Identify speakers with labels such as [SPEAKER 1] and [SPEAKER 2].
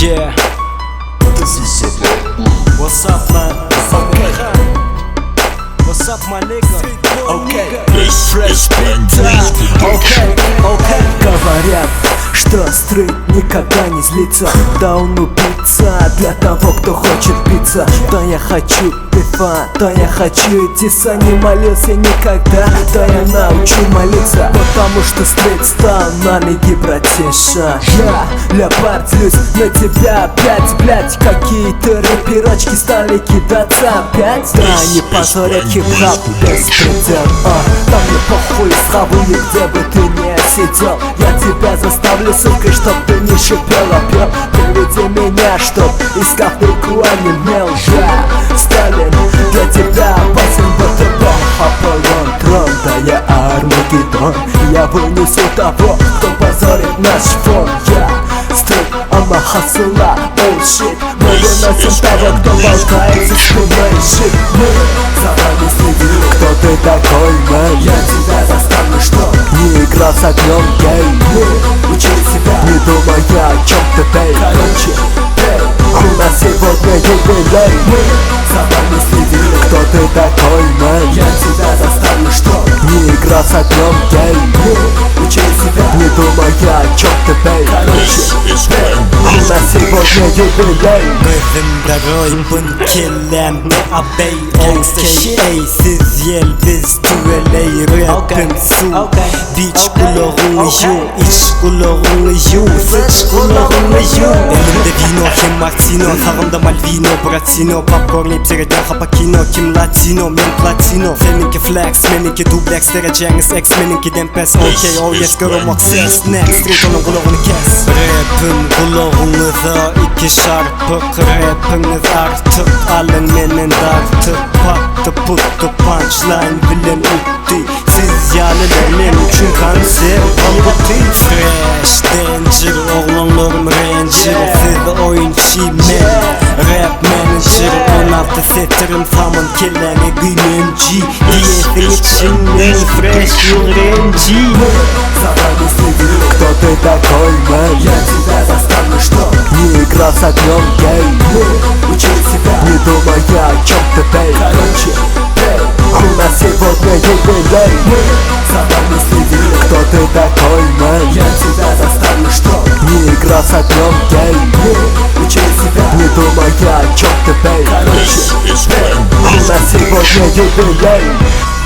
[SPEAKER 1] Yeah.
[SPEAKER 2] This is a black
[SPEAKER 1] What's up, man?
[SPEAKER 3] Okay.
[SPEAKER 1] What's up, my nigga?
[SPEAKER 3] Okay.
[SPEAKER 2] This is Bang Breeze Production.
[SPEAKER 3] Окей, окей. Говорят, что street никогда не злится. Да он убийца для того, кто хочет биться. Да я хочу beef а, да я хочу идти. Не молился никогда, да я научу молиться. Потому что street стал на ноги, братиша. Я, леопард, злюсь на тебя опять, блять. Какие-то рэперочки стали кидаться опять. Да они позорят хип-хап, беспредел, а. Да мне похуй, схаваю, где бы ты ни сидел. Я тебя заставлю, сука, чтоб ты не шипел, а пел. Приведи меня, чтоб искав руку онемел. Я, Сталин, для тебя опасен ВТБ. Аполлон, трон, да я Армагеддон. Я вынесу того, кто позорит наш фон. Я, street, I'm a hustler, oh shit. Мы выносим того, кто болтает за спиной shit. Мы за вами следим.
[SPEAKER 4] Кто ты такой, man?
[SPEAKER 3] Я тебя заставлю, что
[SPEAKER 4] Не игра с огнем, гей.
[SPEAKER 3] Мы учили себя.
[SPEAKER 4] Не думая о чем ты, бей.
[SPEAKER 3] Короче, эй,
[SPEAKER 4] У нас сегодня юбилей.
[SPEAKER 3] Мы за вами следим.
[SPEAKER 4] Кто ты такой, man?
[SPEAKER 3] Я тебя заставлю, что
[SPEAKER 4] Не игра с огнем, гей.
[SPEAKER 3] Мы учили себя.
[SPEAKER 4] Не думая о чем ты, бей.
[SPEAKER 3] Короче,
[SPEAKER 2] This is Bang
[SPEAKER 4] У нас сегодня юбилей.
[SPEAKER 5] Gözümde roýbun kellemde abey.
[SPEAKER 1] Gangsta shit.
[SPEAKER 5] Okey siz ýel biz tüweley. Rapim suw
[SPEAKER 1] okay,
[SPEAKER 5] Biç
[SPEAKER 1] okay,
[SPEAKER 5] gulagyňy
[SPEAKER 1] okay.
[SPEAKER 5] ýuw, iç gulagyňy ýuw, syç gulagyňy ýuw. Elimde vino hem martino, sagymda Malvino, Buratino. Popcorn iýip seredýän hapa kino. Kim latino, men platino. Seniňki flex, meniňki duplex. Derejäňiz X, meniňkiden pes. Okey, oh yes, göremok ses. Next, street onuň gulagyny kes. Rapim gulagyňyza iki şarpyk. Rapiňiz artyk, alyň menden dartyk. Patdy putdy punchline bilen utdy. Siz ýalylar men üçin konserw guty. Fresh, danger, oglanlarym ranger. Siz oýunçy, men rap manager. 16 setirim samyn kelläňe güýmem G. Diýesiň içinden fresh ýugrenji.
[SPEAKER 3] Мы за вами следим.
[SPEAKER 4] Кто ты такой, man?
[SPEAKER 3] Я тебя заставлю, что
[SPEAKER 4] Не игра с огнем, гей.
[SPEAKER 3] Мы учили себя.
[SPEAKER 4] Не думая о чем ты, бей.
[SPEAKER 3] Короче, эй,
[SPEAKER 4] У нас сегодня юбилей.
[SPEAKER 3] Мы за вами следим.
[SPEAKER 4] Кто ты такой, man?
[SPEAKER 3] Я тебя заставлю, что
[SPEAKER 4] Не игра с огнем, гей.
[SPEAKER 3] Мы учили себя.
[SPEAKER 4] Не думая о чем ты, бей.
[SPEAKER 3] Короче,
[SPEAKER 2] This is Bang
[SPEAKER 4] У нас сегодня юбилей.